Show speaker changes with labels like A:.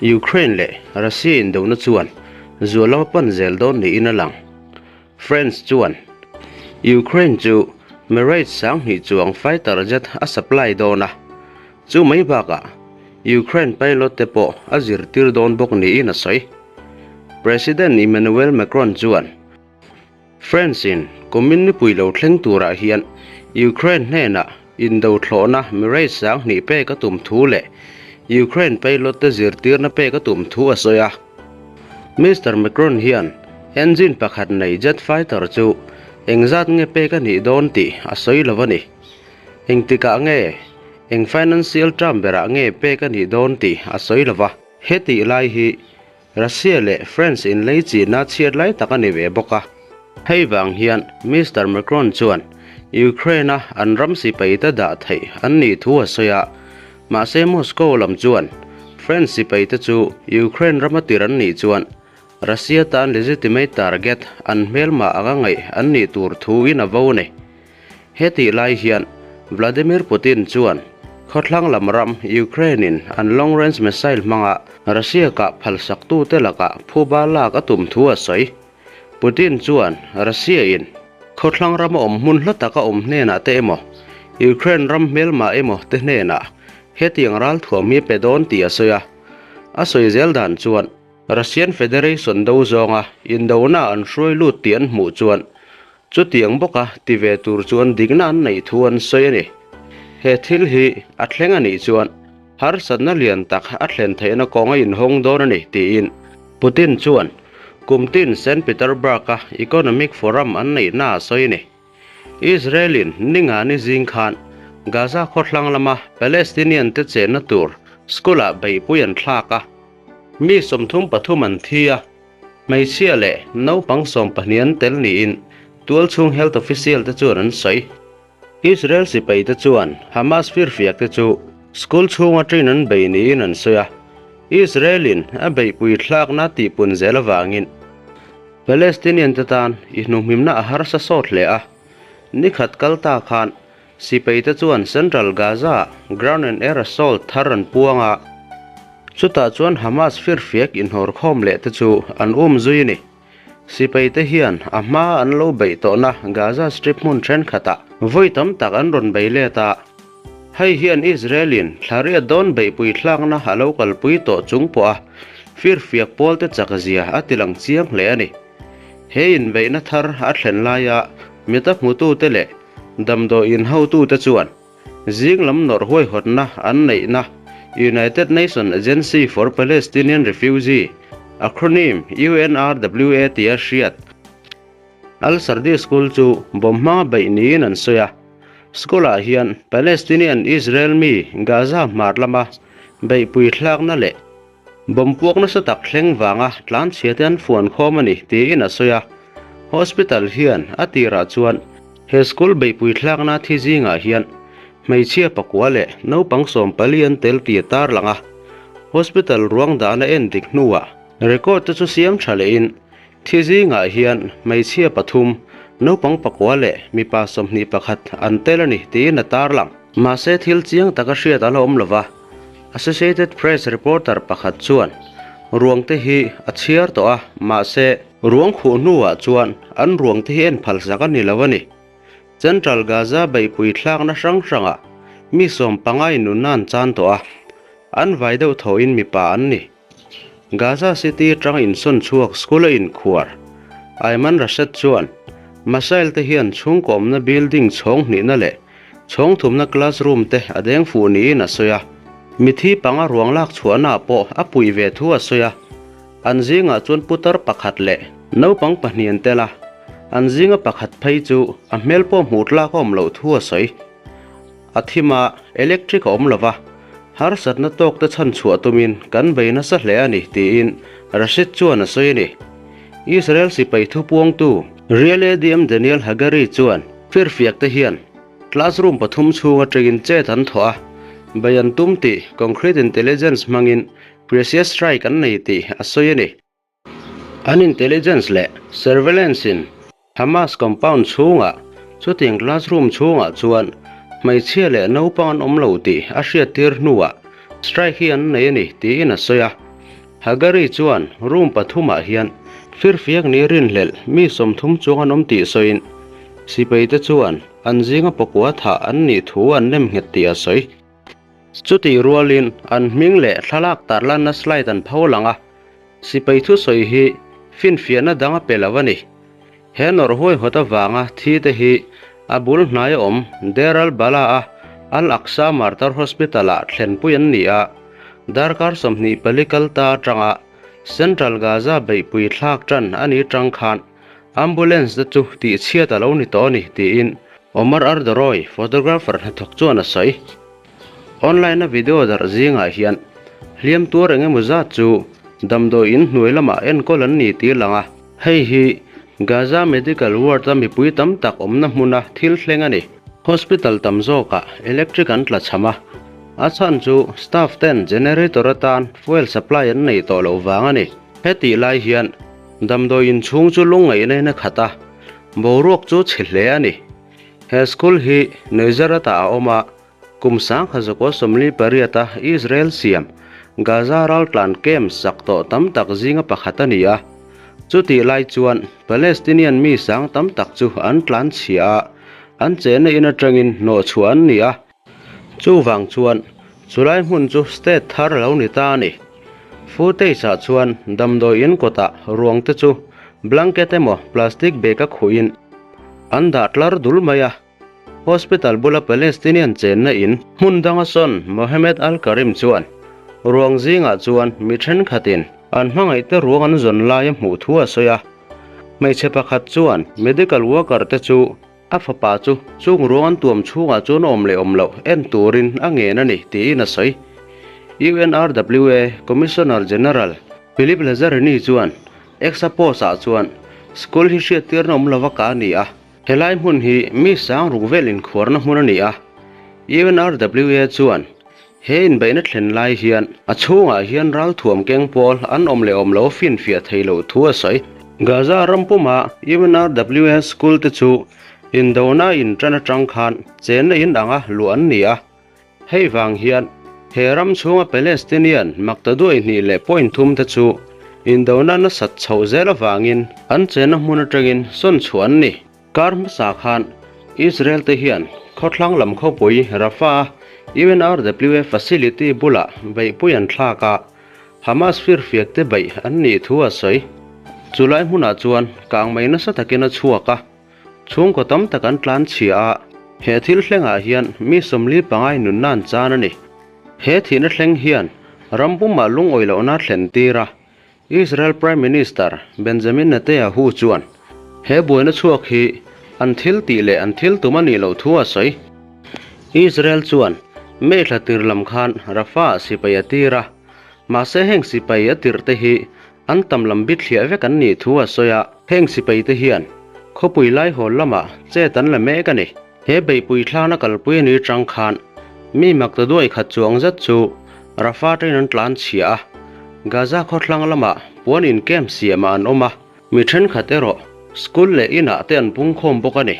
A: Ukraine leh Russia indona chuan zual lama pan zel dawn niin a lang. France chuan Ukraine chu Mirage 2000 chuang fighter jet a supply dawn a, chu mai bakah Ukraine pilot te pawh a zirtir dawn bawk niin a sawi. President Emmanuel Macron chuan France in kumin nipui lo thleng turah hian Ukraine hnenah indo thlawhna Mirage 2000 pek a tum thu leh Ukraine pilot te zirtirna pek a tum thu a sawi a. Mister Macron hian engine pakhat nei jet fighter chu engzat nge pek a nih dawn tih a sawi lo a ni. Engtikah nge, eng financial term berah nge pek a nih dawn tih a sawi lo va. Hetih lai hi Russia leh France inlei chihna chhiat lai tak a ni ve bawk a. Hei vang hian Mister Macron chuan Ukraine-a an ram sipaite dah theih an nih thu a sawi a, mahse Moscow lam chuan France sipaite chu Ukraine rama tir an nih chuan Russia tan legitimate target an hmelma anga ngaih an nih tur thuin a vo a ni. Hetih lai hian Vladimir Putin chuan khawthlang lam ram Ukraine-in an long range missile hmanga Russia kah phalsaktute lakah phuba lak a tum thu a sawi. Putin chuan Russia-in khawthlang rama awm hmun hla taka awm hnenah te emaw, Ukraine ram hmelma emaw te hnenah hetiang ralthuam hi pe dawn tih a sawi a. A sawi zel dan chuan Russian Federation do zawnga indona an hruai lut tih an hmuh chuan Chutiang bawka ti ve tur chuan dikna an neih thu an sawi a ni. He thil hi a thleng a nih chuan harsatna lian tak a thlen theihna kawng a inhawng dawn a ni tiin Putin chuan kum tin Saint Peterburg-a Economic Forum an neihna a sawi a ni. Israel-in Ningani zing khan Gaza khawthlang lama Palestinian-te chenna tur school-ah beihpui an thlak a, mi 33 an thi a. Hmeichhia leh naupang 12 an tel niin tualchhung health official te chuan an sawi. Israel sipai te chuan Hamas firfiak te chu school chhunga train an bei niin an sawi a, Israel in a beihpui thlakna tihpun zel avangin Palestinian te tan i hnuhmimna a harsa sawt hle a. Nikhat kal ta khan Sipai te chuan Central Gaza ground and air assault thar an puang a, chutah chuan Hamas firfiak inhawrkhawm leh te chu an um zui a ni. Sipai te hian a hma an lo beih tawhna Gaza Strip hmun thenkhatah vawi tam tak an rawn bei let a, hei hian Israel-in thla riat dawn beihpui thlakna a lo kalpui tawh chung pawha firfiak pawlte chakzia a tilang chiang hle a ni. He inbeihna thar a thlen laia mita hmutute leh Damdawiin hotute chuan zing lam nawrh huaihawtna an neihna United Nations Agency for Palestinian Refugee, acronym UNRWA tia hriat, Al-Sardi School chu bomb hmanga beih niin an sawi a. School-ah hian Palestinian Israel mi Gaza hmar lama beihpui thlakna leh Bomb puak nasa tak thleng vanga tlanchhia te an fuan khawm a ni tiin a sawi a. Hospital hian a tirah chuan he school beihpui thlakna thi zingah hian hmeichhia pakua leh naupang 14 an tel tih a tarlang a. Hospital ruang dahna en dik hnuah record te chu siam tha lehin thi zingah hian hmeichhia pathum, naupang pakua leh mipa 21 an tel a ni tiin a tarlang. Mahse thil chiang taka hriat a la awm lova. Associated Press reporter pakhat chuan ruangte hi a chhiar tawh a, mahse, ruang khuh hnuah chuan an ruangte hi en phalsak a ni lo a ni. Central Gaza beihpui thlakna hrang hrangah mi 15 in nunna an chan tawh a, an vai deuh thawhin mipa an ni. Gaza City atanga insawn chhuak school a inkhuar Ayman Rashed chuan missile te hian chhungkawmna building chhawng hnihna leh chhawng thumna classroom te a deng fuh niin a sawi a. Mithi panga ruang lak chhuahnaah pawh a puih ve thu a sawi a. An zingah chuan putar pakhat leh naupang pahnih an tel a, an zinga pakhat phei chu a hmel pawh hmuh tlak a awm loh thu a sawi. A thim a, electric a awm lo va, harsatna tawk te chhan chhuah tumin kan bei nasa hle a ni, tiin Rashid chuan a sawi a ni. Israel sipai thupuangtu Real ADM Daniel Hagari chuan firfiak te hian classroom pathum chhung atangin chet an thawh a, bei an tum tih concrete intelligence hmangin precious strike an nei tih a sawi a ni. An intelligence leh surveillance in Hamas compound chhungah chutiang classroom chhungah chuan hmeichhia leh naupang an awm lo tih a hriattir hnuah strike hi an nei a ni tiin a sawi a. Hagari chuan room pathumah hian firfiak ni rinhlelh mi 30 chuang an awm tih sawiin sipaite chuan an zinga pakua thah an nih thu an nem nghet tih a sawi. Chutih rualin an hming leh thlalak tarlanna slide an pho lang a, sipai thusawi hi finfiahna dang a pe lo a ni. He nawrh huaihawt avanga thi te hi a bul hnai awm Deir al-Balah-a Al-Aqsa Martyr Hospital-ah thlenpui an ni a, darkar 24 kal ta atanga Central Gaza beihpui thlak tan a ni tang khan ambulance te chu tihchhiat a lo ni tawh a ni, tiin Omar Ardoroy, photographer hnathawk chuan a sawi. Online-a video darh zingah hian hliam tuar eng emaw zat chu damdawi in hnuai lamah enkawl an ni tih a lang a. Hei hi Gaza Medical Ward-a mipui tam tak awmna hmuna thil thleng a ni. Hospital tam zawkah electric an tla cham a, a chhan chu staff ten generator atan fuel supply an nei tawh loh vang a ni. Hetih lai hian damdawi in chhung chu lungngaihna in a khat a, boruak chu chhe hle a ni. He school hi Nazareth-ah a awm a, kum 1948-a Israel siam Gaza raltlan camp sak tawh tam tak zinga pakhat a ni a. Chutih lai chuan Palestinian mi sang tam tak chu an tlan chhia a, an chenna in atangin hnawhchhuah an ni a. Chuvang chuan chulai hmun chu state thar a lo ni ta a ni. Footage-ah chuan damdawi in kawtah ruang te chu blanket emaw plastic bag a khuhin an dah tlar dul mai a. Hospital bula Palestinian chenna in hmun danga sawn Mohammed Al-Karim chuan ruang zingah chuan mi thenkhatin an hmangaihte ruang an zawn laia hmuh thu a sawi a. Hmeichhe pakhat chuan medical worker te chu a fapa chu chung ruang an tuam chhungah chuan a awm leh awm loh en turin a ngen a ni tiin a sawi. UNRWA Commissioner General Philippe Lazzarini chuan X-a post-ah chuan school hi hriattirna awm lova ka a ni a. Helai hmun hi mi sang ruk vel inkhuarna hmun a ni a, UNRWA chuan he inbeihna thlen lai hian a chhungah hian ralthuam keng pawl an awm leh awm lo finfiah thei loh thu a sawi. Gaza ram puma UNRWA school te chu indona intan atang khan chenna in anga luah an ni a, Hei vang hian he ram chhunga Palestinian maktaduai hnih leh point thum te chu indona nasat chhoh zel avangin an chenna hmun atangin sawn chhuah an ni. Kar hmasa khan Israel te hian khawthlang lam khawpui Rafah-a UNRWA facility bulah beihpui an thlak a, Hamas firfiak te beih an nih thu a sawi. Chulai hmunah chuan kangmei nasa takin a chhuak a. Chhungkaw tam tak an tlan chhia a, he thil thlengah hian mi 45 nunna an chan a ni. He thihna thleng hian ram pumah lungawi lohna thlen tir a, Israel Prime Minister Benjamin Netanyahu chuan he buaina chhuak hi an thil tih leh an thil tum a nih loh thu a sawi. Israel chuan May thla tir lam khan Rafah-ah sipai a tir a, mahse heng sipai a tirh te hi An tam lam bit hliah vek an nih thu a sawi a, heng sipai te hian khawpui laihawl lamah chet an la mek a ni. He beihpui thlana kalpui a ni tang khan mi maktaduai khat chuang zet chu Rafah train an tlan chhia a, Gaza khawthlang lamah puan in camp siamah an awm a, mi thenkhat erawh school leh inah te an pungkhawm bawk a ni.